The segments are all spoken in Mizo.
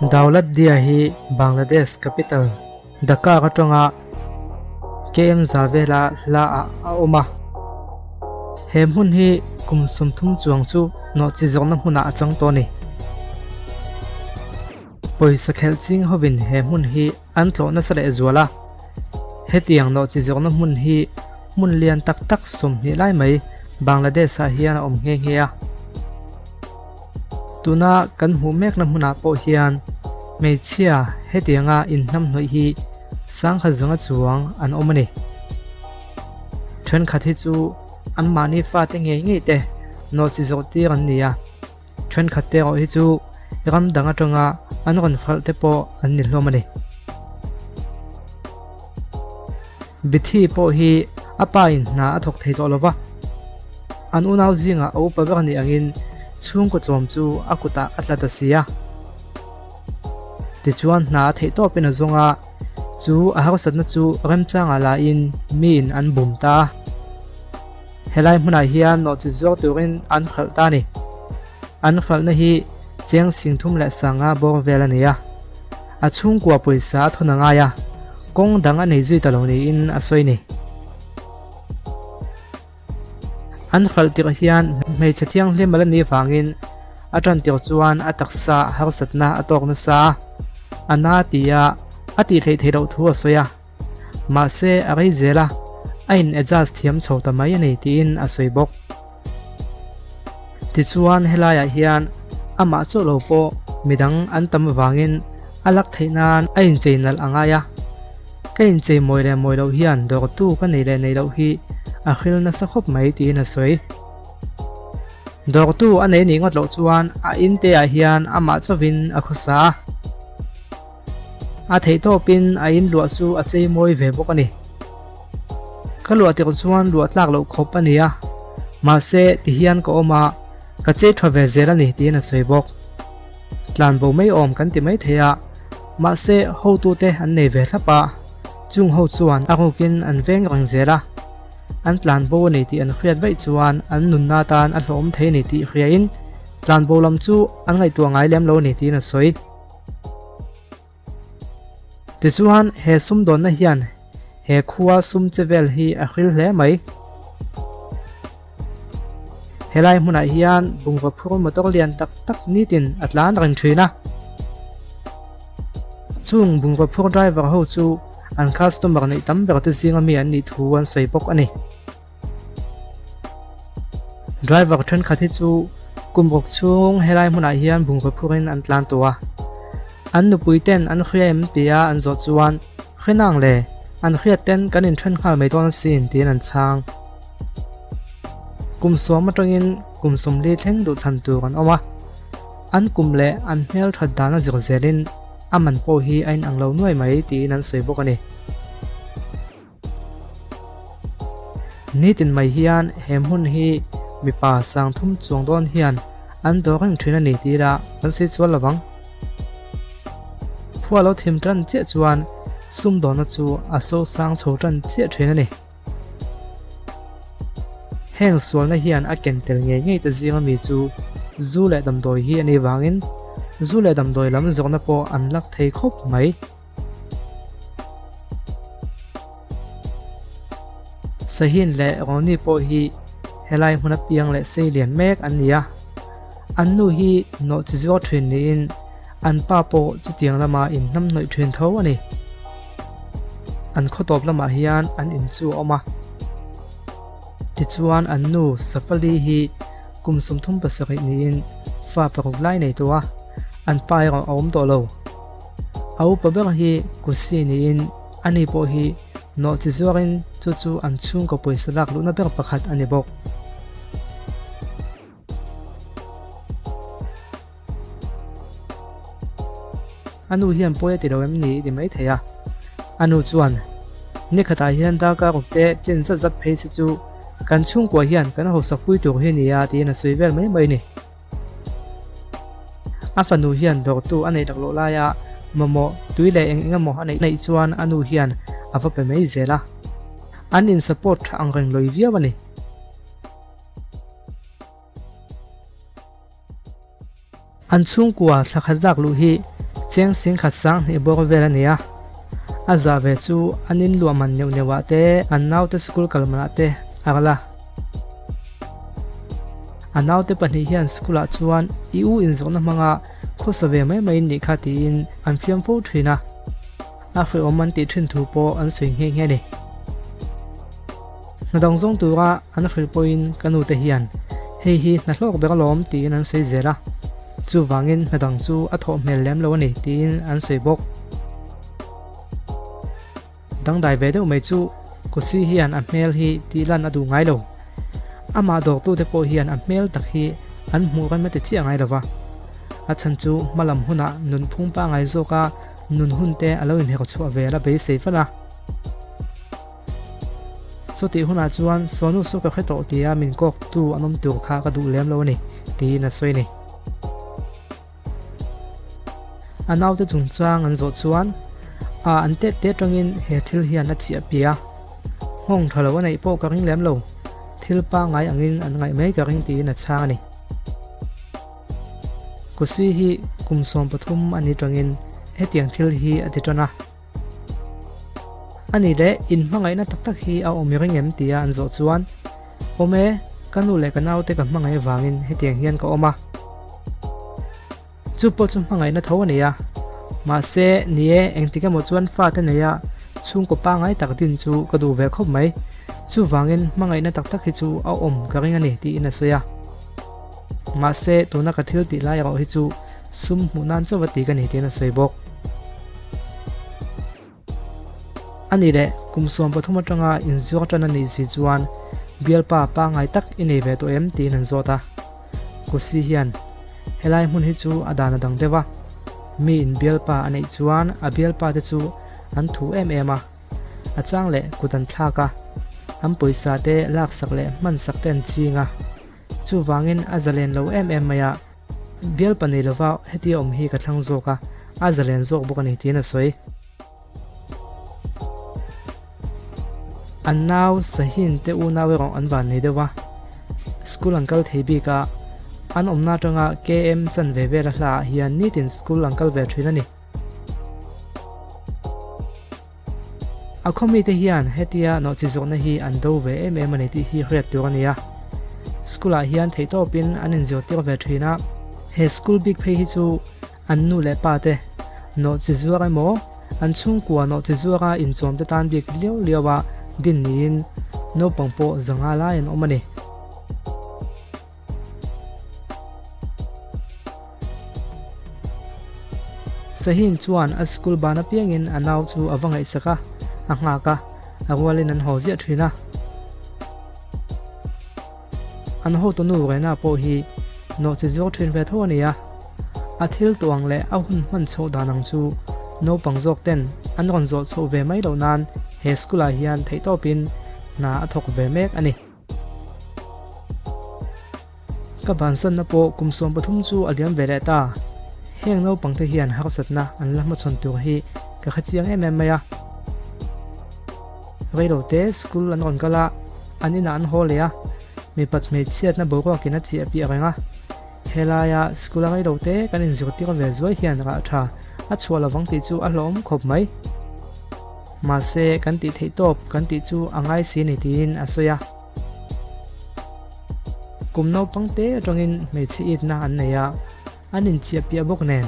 Daulatdia hi Bangladesh capital Dhaka atanga KM za vela hla ah a awm a. He hmun hi kum 30 chuang chu nawhchi zawkna hmunah a chang tawh a ni. Pawisa khelh ching hovin he hmun hi an tlawh nasa leh zual a. Hetiang nawhchi zawkna hmun hi hmun lian tak tak 20 lai mai Bangladesh ah hian a awm nghe nghe a. Tuna kan hmuh mekna hmunah pawh hian hmeichhia hetianga inhnamhnawih hi sangkhat zawnga chuang an awm a ni. Thenkhat hi chu anmahni fate ngei ngei te nawhchi zawh tir an ni a, thenkhat te erawh hi chu ram dang atanga an rawn falh te pawh an ni hlawm a ni. Bithi pawh hi a pa in hna a thawk thei tawh lo va, an unau zingah a upa ber anih angin chhungkaw chawm chu a kutah a tla ta si a. Tichuan hna a theih tawpin a zawng a, chu a harsatna chu remchangah lahin miin an bum ta a. Helai hmunah hian nawhchi zuar turin an hralh ta a ni. An hralhna hi cheng 35 bawr vel a ni a. A chhungkua pawisa a thawn a ngai a, kawng dang a nei zui ta lo niin a sawi ni. An hralh tirh hian hmeichhe thianghlim a la nih vangin a tan tirh chuan a taksa harsatna a tawk nasa a, a na tia a tih hleih theih loh thu a sawi a. Mahse a rei zel a, a in adjust thiam chho ta mai a ni tiin a sawi bawk. Tichuan helaiah hian amah chauh lo pawh midang an tam avangin a lak theih nan a inchei nalh a ngai a. Ka inchei mawi leh mawi loh hian dawrtu ka nei leh nei loh hi a hril nasa khawp mai tiin a sawi. Dawrtu a nei nih ngawt loh chuan a inte ah hian amah chauhin a khawsa a. A theihtawpin a in luah chu a chei mawi ve bawk a ni. Ka luah tirh chuan luah tlak loh khawp a ni a, mahse tihian ka awm a, ka chei tha ve zel a ni tiin a sawi bawk. Tlanbo mai awm kan ti mai thei a, mahse hotute an nei ve thlap a, chung ho chuan a rukin an veng reng zel a, an tlanbo a ni tih an hriat vaih chuan an nunna tan a hlawhawm thei a ni tih hriain tlanbo lam chu an ngaihtuah ngai lem lo a ni tiin a sawi. Tichuan he sumdawnna hian he khua sum che vel hi a hril hle mai. Helai hmunah hian bungraw phur motor lian tak tak nitin a tlan reng thin a. Chung bungraw phur driver ho chu an customer neih tam ber te zinga mi an nih thu an sawi bawk a ni. Driver thenkhat hi chu kum ruk chhung helai hmunah hian bungraw phurin an tlan tawh a, an nupui ten an hria em tia an zawh chuan hre nang le, an hriat ten kan inthen nghal mai dawn asin tiin an chhang. Kum 10 atangin kum 40 thleng duh thlan tur an awm a, an kum leh an hmel that dan a zir zelin a man pawh hi a inang lo nuai mai tiin an sawi bawk a ni. Nitin mai hian he hmun hi mipa 3000 chuang dawn hian an dawr reng thin a ni tih ila kan sawi chual lovang. Khua lo thim tan chiah chuan sumdawnna chu a so sang chho tan chiah thin a ni. Heng sualna hian a ken tel ngei ngei te zinga mi chu zu leh damdawi hi a nih vangin zu leh damdawi lam zawkna pawh an lak thei khawp mai. Sahin leh Roni pawh hi helai hmuna piang leh sei lian mek an ni a, an nu hi nawhchi zuar thin niin an pa pawh chutiang lama inhnamhnawih thin tho a ni. An khawtawp lamah hian an in chu a awm a, tichuan an nu Safali hi kum 37 niin fa paruk lai nei tawh a, an pa erawh a awm tawh lo. A upa ber hi Kusi niin ani pawh hi nawhchi zuarin chu chu an chhungkaw pawisa lak luhna ber pakhat a ni bawk. A nu hian pawi a ti lo em ni i ti mai thei a. A nu chuan, Ni khatah hian darkar ruk te chin zat zat phei se chu kan chhungkua hian kan hausak pui tur hi nia tiin a sawi vel mai mai a ni. A fanu hian dawrtu a neih laklawh laia mamawh tui leh eng eng emaw a neih neih chuan a nu hian a va pe mai zel a. An in support tha ang reng lawi viau a ni. An chhungkua thla khat lak luh hi Cheng singkhat sanghnih bawr vel a ni a, a zah ve chu an in luah man neuh neuh ah te, an naute school kal man ah te a ral a. A naute pahnih hian school ah chuan i u inzawhna hmanga khawsa ve mai mai in nih kha tiin an fiam fo thin a, a hrehawm an tih thin thu pawh an sawi nghe nghe a ni. Hna dang zawng tura an hrilh pawhin ka nute hian hei hi hna hlawk ber alawm tiin an sawi zel a, chuvangin hna dang chu a thawh hmel lem lo a ni tiin an sawi bawk. Dangdai ve deuh mai chu Kosi hian a hmel hi tih lan a duh ngai lo. Amah dawrtute pawh hian a hmel tak hi an hmuh rem a ti chiah ngai lo va. A chhan chu hmalam hunah nunphung pangngai zawka nun hun te a lo inherh chhuah ve la beisei vat a. Chutih hunah chuan Sonu chu ka hre tawh tia min kawktu an awm tur kha ka duh lem lo a ni, tiin a sawi a ni. A naute chungchang an zawh chuan a an tet te atangin he thil hian a chiah pi a, nghawng tha lo a neih pawh ka ring lem lo, thil pangngai angin an ngaih mai ka ring tiin a chhang a ni. Kusi hi kum 13 a ni tangin hetiang thil hi a ti tan a. A ni leh, inhmangaihna tak tak hi a awm i ring em tia an zawh chuan, Awm e, ka nu leh ka naute ka hmangaih avangin hetiang hian ka awm a. Chu pawh chu hmangaihna tho a ni a. Mahse, ni e, engtik emaw chuan fate neia chhungkaw pangngai tak din chu ka duh ve khawp mai. Chuvangin hmangaihna tak tak hi chu a awm ka ring a ni tiin a sawi a. Mahse, tuna ka thil tih lai erawh hi chu sum hmuh nan chauh a ti ka ni tiin a sawi bawk. A ni leh, kum 13 atanga inzuar tan a nih si chuan bialpa pangngai tak i nei ve tawh em tiin an zawt a. Kusi hian, Helai hmun hi chu a dan a dang deuh a, mi in bialpa a neih chuan a bialpa te chu an thu em em a, a chang leh kut an thlak a, an pawisa te laksak leh hmansak te an ching a, chuvangin a zalen lo em em mai a. Bialpa nei lova hetia awm hi ka thlang zawk a, a zalen zawk bawk a ni tiin a sawi. An nau Sahin te unau erawh an van nei deuh a, school an kal thei bik a, an awmna atanga KM chanve vela hlaah hian nitin school an kal ve thin a ni. A khaw mite hian hetia nawhchi zawhna hi an do ve em em a ni tih hi hriat tur a ni a. School ah hian theihtawpin an inzirtir ve thin a. He school bik phei hi chu an nu leh pa te nawhchi zuar emaw an chhungkua nawhchi zuara inchawm te tan bik liau liau a din niin naupang pawh zanga lai an awm a ni. Sahin chuan a school ban apiangin a nau chu a va ngaihsak a, a nghak a, a rualin an haw ziah thin a. An hotunu Rena pawh hi nawhchi zuar thin ve tho a ni a, a thil tuang leh a hun hman chhoh dan ang chu naupang zawk ten an rawn zawh chhoh ve mai loh nan he school ah hian theihtawpin hna a thawk ve mek a ni. Ka bansanna pawh kum 13 chu a liam ve leh ta. Heng naupangte hian harsatna an la hmachhawn tur hi ka hre chiang em em mai a. Reilote school an rawn kal a, an inah an haw leh a, mipat hmeichhiatna boruakin a chiah piah reng a. Helaia school a reilote kan inzirtir ve zuai hian rah tha a chhuah lovang tih chu a hlawhawm khawp mai. Mahse, kan tih theih tawp kan tih chu a ngai si ni tiin a sawi a. Kum naupang te atangin hmeichhe itna an nei a, an inchiah piah bawk nen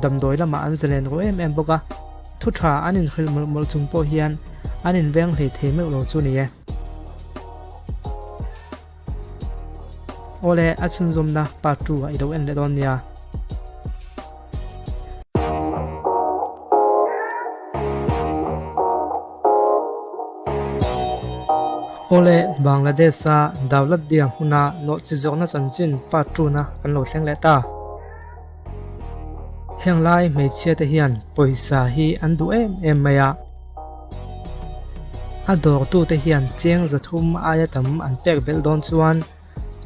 damdawi lamah an zalen ru em em bawk a, thu tha an inhrilh mawlh mawlh chung pawh hian an inveng hlei thei meuh lo chu ni e. Awle, a chhunzawmna part 2 ah i lo en leh dawn nia. Awle, Bangladesh-a Daulat Dia hmuna nawhchi zawkna chanchin part 2 na kan lo thleng leh ta. Heng lai hmeichhia te hian pawisa hi an duh em em mai a. A dawrtute hian cheng 300 aia tam an pek belh dawn chuan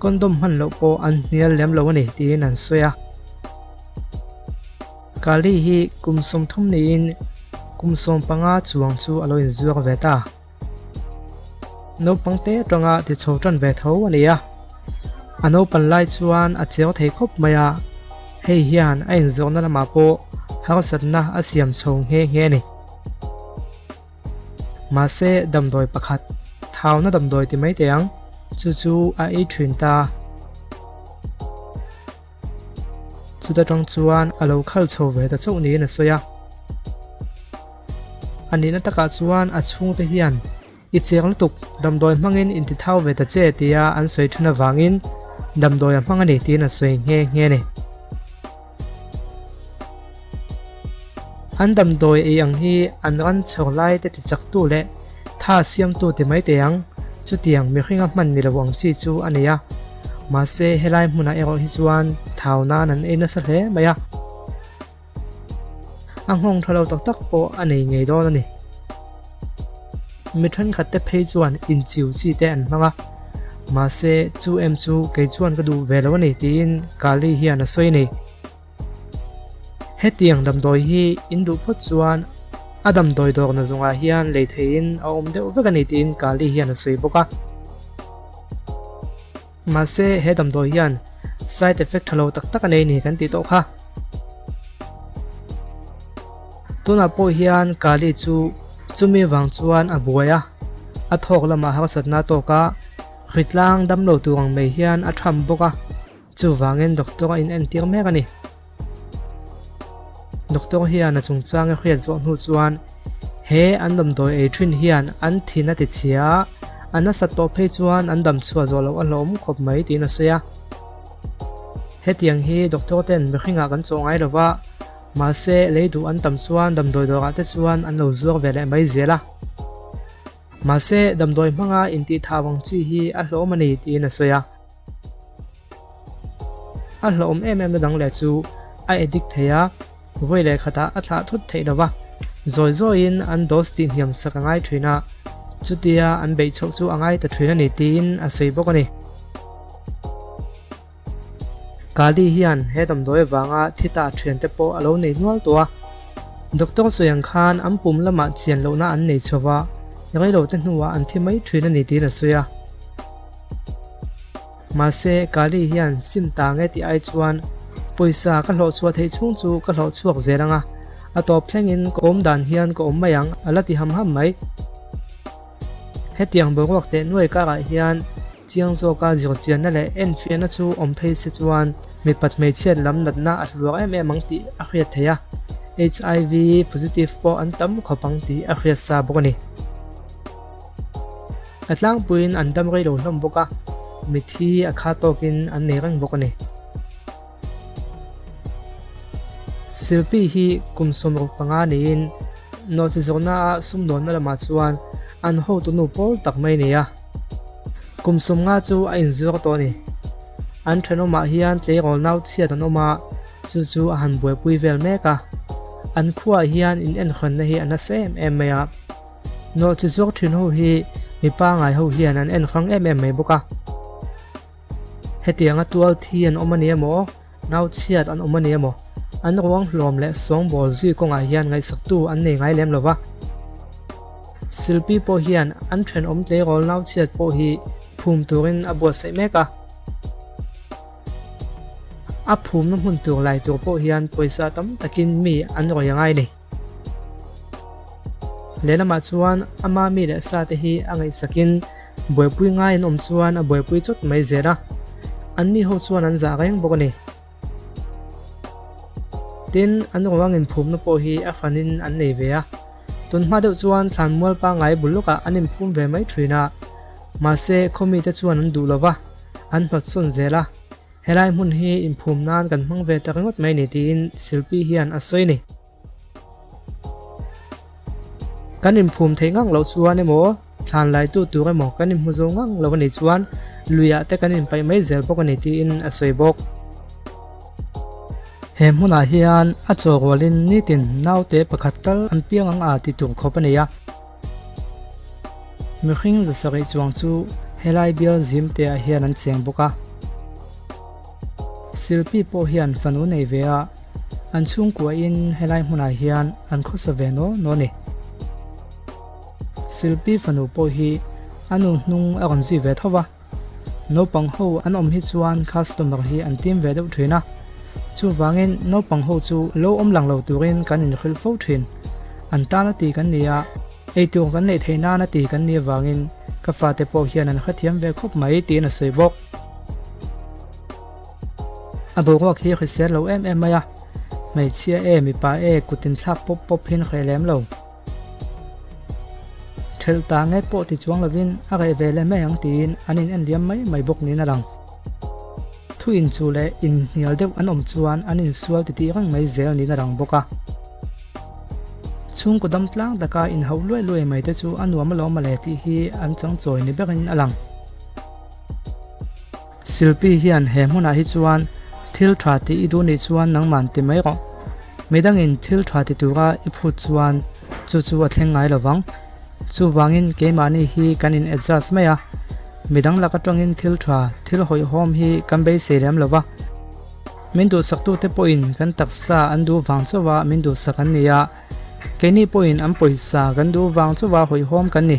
condom hman loh pawh an hnial lem lo a ni tiin an sawi a. Kali hi kum 30 niin kum 15 chuang chu a lo inzuar ve ta. Naupang te atanga ti chho tan ve tho a ni a, a naupan lai chuan a cheu thei khawp mai a, hei hian a inzawrna lamah pawh. harsatna a siam chho nghe nghe a ni. Mahse damdawi pakhat, thauna damdawi ti mai teh ang, chu chu a ei thin ta. Chuta tang chuan a lo khal chho ve ta chauh niin a sawi a. A nihna takah chuan a chhungte hian I cheng lutuk, damdawi hmangin intithau ve ta che tia an sawi thin avangin damdawi a hmang a ni tiin a sawi nghe nghe a ni. An damdawi ei ang hi an ran chhawr lai te tichaktu leh tha siamtu ti mai teh ang, chutiang mihringa hman ni lo ang chi chu a nei a. Mahse helai hmunah erawh hi chuan thau nan an ei nasa hle mai a. A nghawng tha lo tak tak pawh a nei ngei dawn a ni. Mi thenkhat te phei chuan inchiu chi te an hmang a, mahse chu em chu kei chuan ka duh ve lo a ni tiin Kali hian a sawi a ni. Hetiang damdawi hi in duh phawt chuan a damdawi dawrna zawngah hian lei theihin a awm deuh vek a ni tiin Kali hian a sawi bawk a. Mahse he damdawi hian side effect tha lo tak tak a nei ni kan tih tawh kha. Tunah pawh hian Kali chu chumi vang chuan a buai a, a thawk lamah harsatna a tawk a, hritlang damlo tur ang mai hian a tham bawk a, chuvangin doctor a inentir mek a ni. Doctor hian a chungchang a hriat zawh hnu chuan he an damdawi ei thin hian an thin a ti chhia a, a nasat tawh phei chuan an dam chhuah zawh loh a hlawm khawp mai tiin a sawi a. Hetiang hi doctor ten mihringah kan chawh ngai lova, mahse lei duh an tam chuan damdawi dawrah te chuan an lo zuar ve leh mai zel a. Mahse damdawi hmanga intihthah vang chi hi a hlawm a ni tiin a sawi a. A hlawhawm em em na dang leh chu a addict thei a, vawi leh khatah a thlah thut theih lo va, zawi zawiin an dose tih hniam sak a ngai thin a, chutia an beih chhoh chu a ngai ta thin a ni tiin a sawi bawk a ni. Kali hian he damdawi avanga thi ta thiante pawh a lo nei nual tawh a, doctor sawi ang khan an pum lamah chian lohna an nei chho va, reilote hnuah an thi mai thin a ni tiin a sawi a. Mahse, Kali hian sim ta nge tih ai chuan pawisa ka hlawh chhuah theih chhung chu ka hlawh chhuak zel ang a, a tawp thlengin ka awm dan hian ka awm mai ang a la ti ham ham mai. Hetiang boruak teh nuai karah hian chiang zawka zirchianna leh enfiahna chu awm phei se chuan mipat hmeichhiat lam natna a hluar em em ang tih a hriat theih a, HIV positive pawh an tam khawp ang tih a hriat sa bawk a ni. A tlangpuiin an dam rei lo hlawm bawk a, mithi a kha tawkin an nei reng bawk a ni. Silpi hi kum 65 niin nawhchi zawhnaah sumdawnna lamah chuan an hotunu pawl tak mai a ni a, kum 50 chu a inzuar tawh a ni. An thenawmah hian tleirawl nau chhiat an awm a, chu chu a han buaipui vel mek a. An khuaah hian inenhranna hi a nasa em em mai a. Nawhchi zuak thin ho hi mi pangai ho hian an en hrang em em mai bawk a. Hetianga tual thi an awm a ni emaw, nau chhiat an awm a ni emaw, an ruang hlawm leh sawngbawl zui kawngah hian ngaihsaktu an nei ngai lem lo va. Silpi pawh hian an thenawm tleirawl nau chhiat pawh hi phum turin a buatsaih mek a. A phumna hmun tur lai tur pawh hian pawisa tam takin mi an rawi a ngai ni. Lehlamah chuan ama mi leh sa te hi a ngaihsakin buaipui ngai an awm chuan a buaipui chawt mai zel a, anni ho chuan an zah reng bawk a ni. Tin, an ruang inphumna pawh hi a hranin an nei ve a, tunhma deuh chuan thlanmual pangngai bul lawkah an inphum ve mai thin a, mahse khawmite chuan an duh lo va, an hnawtsawn zel a. Helai hmun hi inphum nan kan hmang ve ta ringawt mai ni tiin Silpi hian a sawi a ni. Kan inphum theih ngang loh chuan emaw thlan laitu tur emaw kan inhmu zo ngang lo a nih chuan luiah te kan inpaih mai zel bawk a ni tiin a sawi bawk. He hmunah hian a chaw rualin nitin naute pakhat kal an piang ang a ti tur khawp a ni a. Mihring zasarih chuang chu helai bial zim te ah hian an cheng bawk a. Silpi pawh hian fanu nei ve a, an chhungkua in helai hmunah hian an khawsa ve naw naw a ni. Silpi fanu pawh hi a nu hnung a rawn zui ve tho va, naupang ho an awm hi chuan customer hi an tim ve deuh thin a. Chuvangin naupang ho chu lo awm lang lo turin kan inhrilh fo thin. An tan a ti kan ni a, eitur kan neih theih nan a ti kan nih avangin ka fate pawh hian an hrethiam ve khawp mai tiin a sawi bawk. A boruak hi hrisel lo em em mai a, hmeichhia e mipa e kut inthlak pawp pawp hin hreh lem lo. Thelh ta nge pawh ti chuang lovin a reh ve leh mai ang tiin an in en liam mai mai bawk niin a lang. Thu inchuh leh inhnial deuh an awm chuan an insual titih reng mai zel niin a lang bawk a. Chhungkaw dam tlang taka inhauh luai luai mai te chu a nuam alawm mawle tih hi an changchawi ni berin a lang. Silpi hian he hmunah hi chuan thil tha tih i duh nih chuan nangman ti mai rawh. Midangin thil tha ti tura i phut chuan chu chu a thleng ngai lovang. Chuvangin keimahni hi kan in adjust mai a, midang lak atangin thil tha, thil hawihhawm hi kan beisei lem lo va. Min duhsaktute pawhin kan taksa an duh vang chauha min duhsak an ni a, Keini pawhin an pawisa kan duh vang chauha hawihhawm kan ni.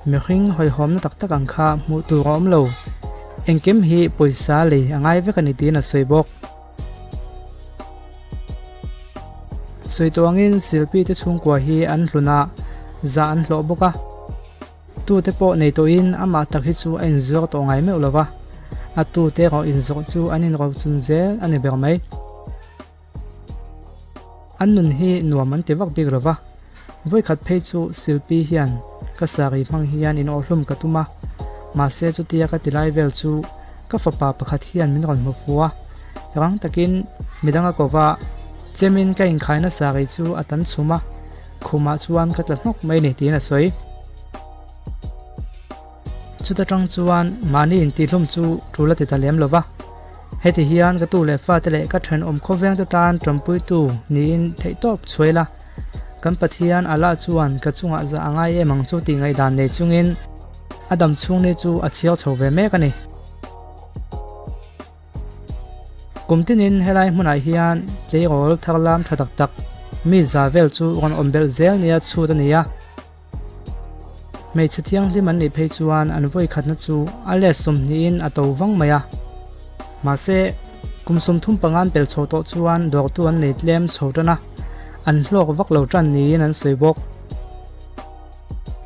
Mihring hawihhawmna tak tak ang kha hmuh tur a awm lo. Engkim hi pawisa lei a ngai vek a ni tiin a sawi bawk. Sawi tawh angin Silpi te chhungkua hi an hlun a, zah an hlawh bawk a. Tute pawh nei tawhin amah tak hi chu a inzuar tawh ngai meuh lo va, a tute erawh inzawrh chu an inrochun zel a ni ber mai. An nun hi nuam an ti vak bik lo va, vawikhat phei chu Silpi hian ka sari hmang hian inawhhlum ka tum a, mahse chutia ka ti lai vel chu ka fapa pakhat hian min rawn hmu fu a, rang takin midang a ko va, chemin ka inkhaina sari chu a tan chhum a, khumah chuan ka tla hnawk mai ni tiin a sawi. Chuta tang chuan mahni intihhlum chu tul a ti ta lem lo va. Heti hian ka tu leh fate leh ka thenawm khawvengte tan tanpuitu niin theihtawp chhuai la. Kan Pathian Allah chuan ka chungah zah a ngai em ang chu tih ngaihdan nei chungin a dam chhung ni chu a chhiar chho ve mek a ni. Kum tinin helai hmunah hian tleirawl tharlam tha tak tak mi za vel chu rawn awm belh zel nia chhut a ni a. Hmeichhe thianghlim an nih phei chuan an vawi khatna chu a let sawmhnihin a to vang mai a. Mahse, kum 35 an pel chho tawh chuan dawrtu an nei tlem chho tan a, an hlawk vak lo tan niin an sawi bawk.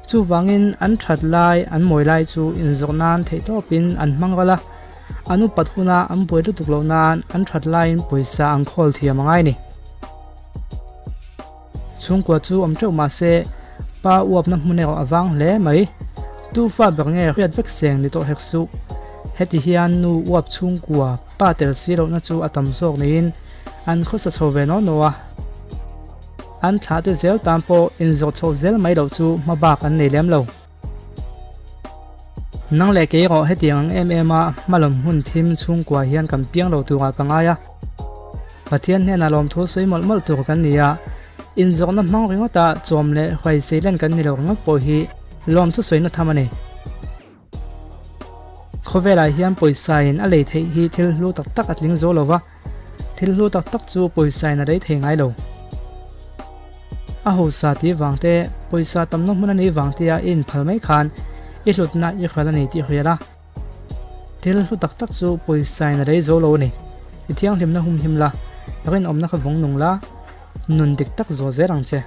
Chuvangin an that lai, an mawi lai chu inzawrh nan theihtawpin an hmang ral a, an upat huna an buai lutuk loh nan an that laiin pawisa an khawl thiam a ngai ni. Chhungkua chu awm teuh mah se, pa uapna hmun erawh a vang hle mai. Tu fa ber nge hriat vek seng ni tawh hek suh. Heti hian nu uap chhungkua pa tel si lohna chu a tam zawk niin an khawsa chho ve naw naw a. An thlah te zel tan pawh inzawrh chhoh zel mai loh chu hma bak an nei lem lo. Nang leh kei erawh hetiang ang em em a hmalawm hun thim chhungkua hian kan piang lo turah ka ngai a. Pathian hnenah lawmthu sawi mawlh mawlh tur kan ni a, inzawrhna hmang ringawta chawm leh hruai seilen kan ni lo ringawt pawh hi lawmthu sawina tham a ni. Khawvelah hian pawisa in a lei theih hi thil hlu tak tak a tling zo lo va, thil hlu tak tak chu pawisa in a lei thei ngai lo. A hausa tih vang te, pawisa tamna hmun a nih vang tia i inphal mai khan i hlutna i hrial a ni tih hrial a. Thil hlu tak tak chu pawisa in a lei zo lo a ni. I thianghlimna humhim la, rinawmna kha vawng nung la, nun dik tak zawh zel ang che.